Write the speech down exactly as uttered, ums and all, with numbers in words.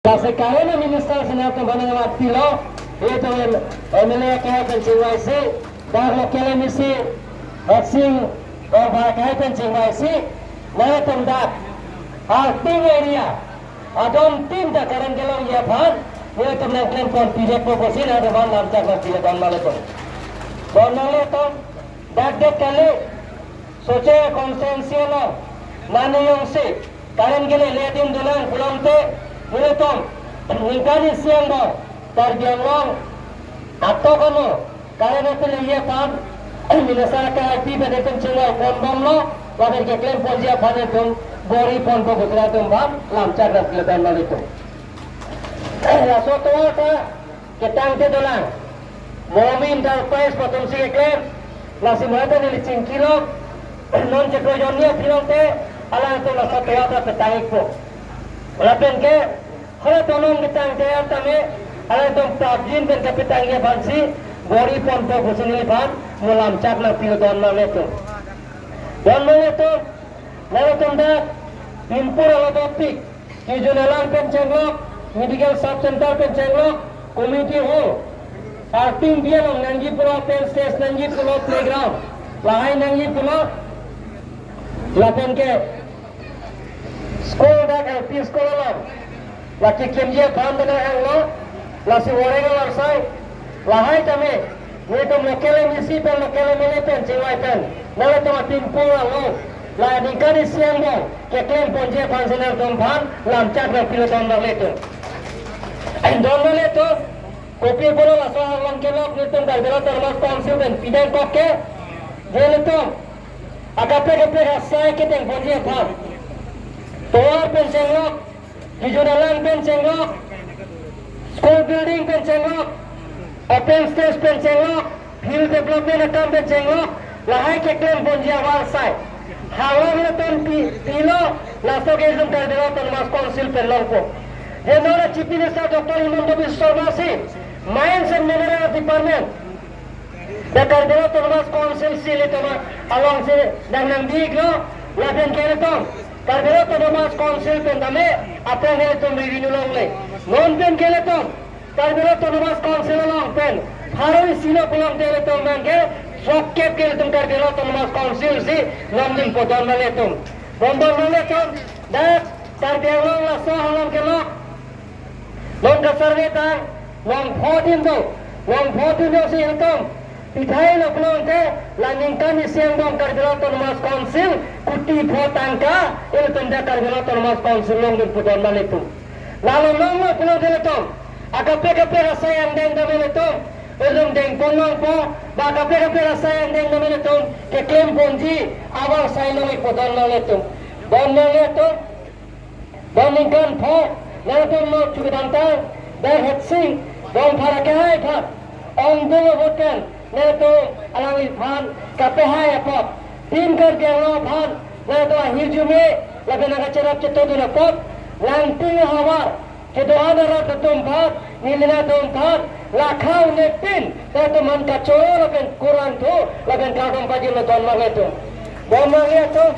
Lasi current minister si nangtum aphan nangmat pilo, itum M L A akai pen chingvaisi, dak local M A C, Harsing Rongphar akai pen chingvaisi, nangtum dak Arting area adon tin ta current kelongji aphan, nangtum nangklem pon pidetpo pusi nangtum aphan lamchak nangpilo don marlitum. Don marlitum, dak det kali, Socheng constituency along, nani jongsi current kele le adim dolang pulote, nelitum ningkan isi angbong Karbi Anglong atok ano current aphan le aphan minister akai pen itum chingvai ponbomlo, lapen keklem ponji aphan itum bor-i ponpo pusi nangtum aphan lamchak nangpilo don marlitum. Laso tovar ta ketangte dolang. Momi Enterprise pu atumsi keklem, lasi mo ta neli chingkilo, non chekroijonni aphi longte, alangtum laso tovar ta petang-ikpo. Lapen ke, hala tonon ketangte tame, alangtum prapjin pen kapetangji aphansi, bor-i ponpo pusi neliphan, mo lamchak nangpilo don marlitum. Don marlitum, nangtum dak, Pimpur along dopik, Kijun alang pen chenglok, medical sub center pen chenglok, community hall, Arting B along nangji pulo, open stage nangji pulo, playground lahai nangji pulo, lapen ke school dak L P school along, lake kemji aphan pen nang-anglo, lasi voreng along sai, lahai tame, nelitum local M A C pen local M L A pen chingvai pen, nangtum Pimpur along, la ningkan isi angbong keklem ponji aphansi nangtum aphan lamchak nangpilo don marlitum. Don marlitum, kopi pulo laso along kelok nelitum Karbi Anglong Autonomous Council pen pidang kok ke, nelitum akaprek kaprek asai kedeng ponji aphan, tovar pen chenglok, Kijun alang pen chenglok, school building pen chenglok, open stage pen chenglok, field development akam pen chenglok, lahai keklem ponji avarsai. Halong le ton pi, pilo, laso ke itum Karbi Anglong Autonomous Council pen longpo. Henora Chief Minister Doctor Himanta Biswa Sarma si, Mines and Mineral Department, dak Karbi Anglong Autonomous Council si ilitum alongsi dak nangdi-iklo, lapen ke ilitum Karbi Anglong Autonomous Council pen tame, aphrang ilitum revenue longle. Non pen ke ilitum Karbi Anglong Autonomous Council along pen pharo isi lo pulote ilitum abang ke, sok kep ke ilitum Karbi Anglong Autonomous Council si longdunpo don marlitum. Don don marlitum, dak Karbi Anglong laso along kelok, non ka-survey tang, non pho din do, non pho din do si ilitum pithai lo pulote, la ningkan isi angbong Karbi Anglong Autonomous Council, kuti pho tangka, ilitum dak Karbi Anglong Autonomous Council longdunpo don marlitum. Lalo longlo pulote ilitum, akaprek kaprek asai angdeng tame ilitum, ilitum dengpon longpo, ba akaprek kaprek asai angdeng tame ilitum keklem ponji avarsai long-ikpo don marlitum. Don marlitum, don ningkan pho, nangtum mo chukidamtang, dak Harsing Rongphar akai aphan, ongdung avoten, nangtum alangliphan kapehai apot, Team Karbi Anglong aphan, nangtum ahirjume, lapen nangkacherap chetongdun apot, Langting ahavar kedo-an arat atum aphan, neli nangtum aphan, lakha unepin, nangtum aphan kachoro lapen kurangthu, lapen kardom pajirlo don marlitum. Don marlitum,